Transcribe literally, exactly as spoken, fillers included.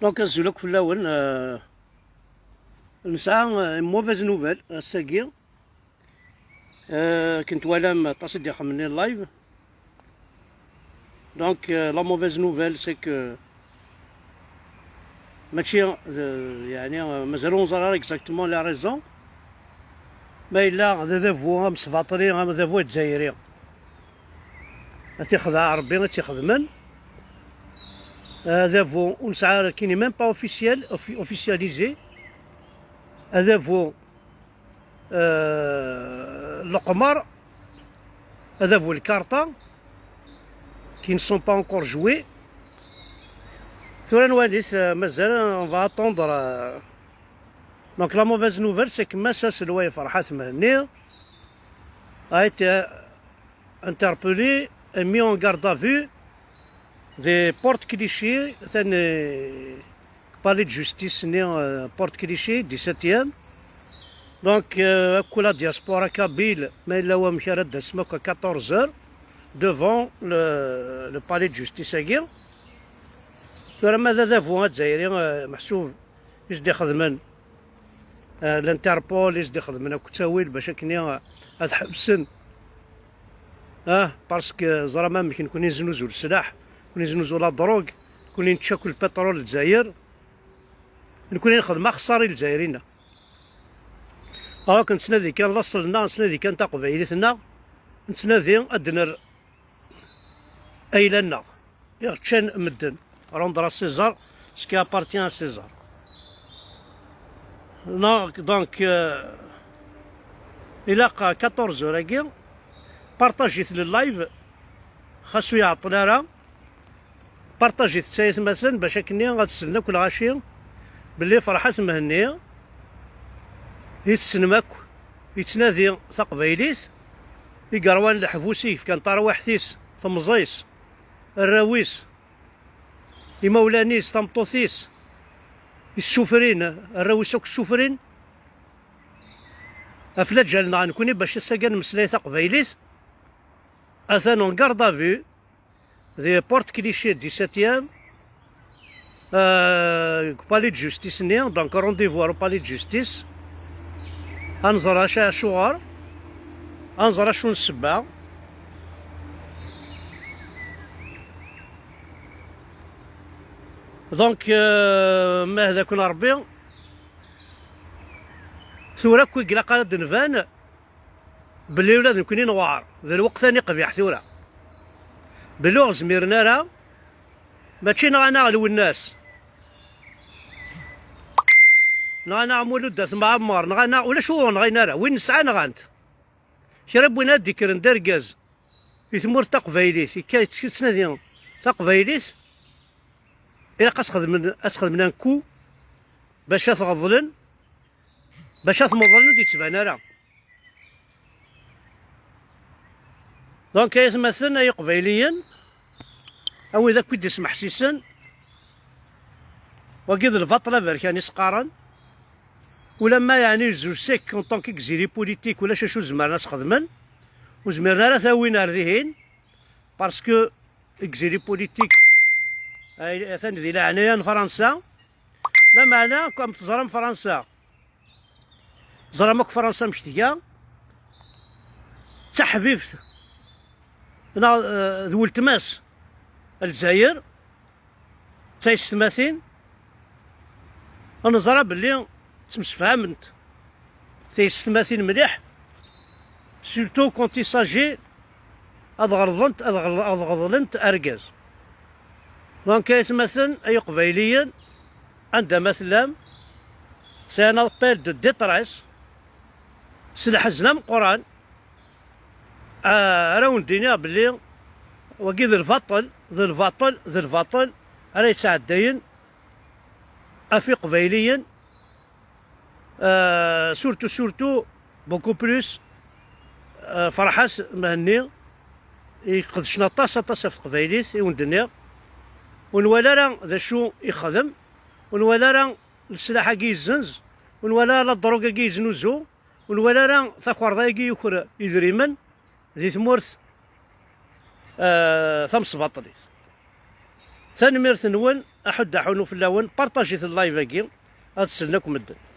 Donc, azul akk fell-awen. Euh, nesɛa, euh, une mauvaise nouvelle ass-agi. Euh, akken twalam, aṭas i d-ixemmen live. Donc, euh, la mauvaise nouvelle, c'est que mačči d, yeɛni, euh, mazal ur neẓri ara exactement la raison. Ma yella d adabu amesbaṭli, adabu azzayri, ad t-ixdeɛ Rebbi i tt-ixedmen. Adabu ur nesɛi ara, qui n'est même pas officiel, offi-, officialisé. Adabu, euh, leqmer, adabu lkarṭa, qui ne sont pas encore joués. Tura nwali-t, euh, mazal, on va attendre, euh. Donc la mauvaise nouvelle, c'est que Mass aselway Ferḥat Mhenni a été interpellé et mis en garde à vue di Porte Clichy, atan, euh, palais de justice-nni, euh, Porte Clichy, dix-septième. Donc, euh, akk la diaspora kabyle, ma yella wamek ara d-tasem akk à quatorze heures devant le, le palais de justice-agi. Tura ma d adabu azzayri, euh, meḥsub i s-d-ixedmen, euh, l'Interpol, i s-d-ixedmen akk ttawil bac akken, euh, ad ḥebsen. Ah, parce que ẓram amek, nekkni neznuzu leslaḥ, nekkni neznuzu la drogue, nekkni nečča akk lpiṭrul n Lezzayer, nekkni nexdem axeṣṣar i Lezzayer-ina. Alors que nettnadi kan laṣel-nneɣ, nettnadi kan taqbaylit-nneɣ, nettnadi ad d-nerr ayla-nneɣ i ɣ-ččan medden. Rendre à César ce qui appartient à César. Donc, donc, euh, ilaq à quatorze heures-agi, partajit le live, xas ur iɛeṭṭel ara, partajit-t ay atmaten, bac akken ad slen akk lɣaci belli Ferḥat Mhenni, i tessnem akk, yettnadi taqbaylit, i yerwan leḥbus, i yefkan tarwiḥt-is, temẓi-s, arraw-is, imawlan-is, tameṭṭut-is, issufrin, arraw-is akk ssufrin ɣef laǧal-nneɣ nekkni, bac ass-agi ad nemmeslay taqbaylit. Atan en garde à vue di Porte Clichy dix-septième, euh, deg palais de justice-nni, donc rendez-vous au palais de justice. Ad nẓer acu, acuɣer, ad nẓer acu n ssebba. Donc, euh, ma hda-ken Rebbi, tura akk i ilaq ara d-nban belli ula d nekkni newɛer, d lweqt-a-nni qbiḥ tura. Belli ur ɣ-zmiren ara, mačči nɣan-aɣ Lwennas, nɣan-aɣ Mulud At Mɛemmer, nɣan-aɣ, ulac ur nɣin ara, win nesɛa nɣan-t. Kra n win ad d-ikkren d argaz i tmurt taqbaylit, ikka yettnadi taqbaylit, ilaq ad s-xedmen, ad s-xedmen un coup bac ad t-ɣeḍlen, bac ad t-muḍlen ur d-yettban ara. Donc, ay atmaten, ay iqbayliyen, a wid akk i d-ismeḥsisen, wagi d lbaṭel aberkan i s-qqaren. Ulamma yeɛni je sais que en tant qu'exilé politique ulac acu zemren ad s-xedmen, ur zmiren ara ad t-awin ar dihin, parce que exilé politique, ay, atan di leɛnaya n Fransa, lameɛna, comme teẓram Fransa, teẓram akk Fransa amek tga, d taḥbibt, neɣ, eh, d weltma-s Lezzayer, d taysetmatin, neẓra belli ttemsefhament taysetmatin mliḥ, surtout quand il s'agit ad ɣelḍent, ad ɣel-, ad ɣeḍlent argaz. Donc, ay atmaten, ay iqbayliyen, anda ma tellam, c'est un appel de détresse, s leḥzen ameqqran, ah, ara wen-d-iniɣ belli wagi d lbaṭel, d lbaṭel, d lbaṭel ara yettɛeddayen ɣef iqbayliyen, Euh, surtout, surtout, beaucoup plus, euh, Ferḥat Mhenni, iqedcen aṭas, aṭas ɣef teqbaylit, i wen-d-nniɣ. Ur nwala ara d acu ixdem, ur nwala ara leslaḥ-agi yezzenz, ur nwala ara la drogue-agi yeznuzu, ur nwala ara takerḍa-agi yuker idrimen di tmurt, euh, tamesbaṭlit. Tanemmirt-nwen, aḥuddu aḥunu fell-awen, partajit live-agi, ad sellen akk medden.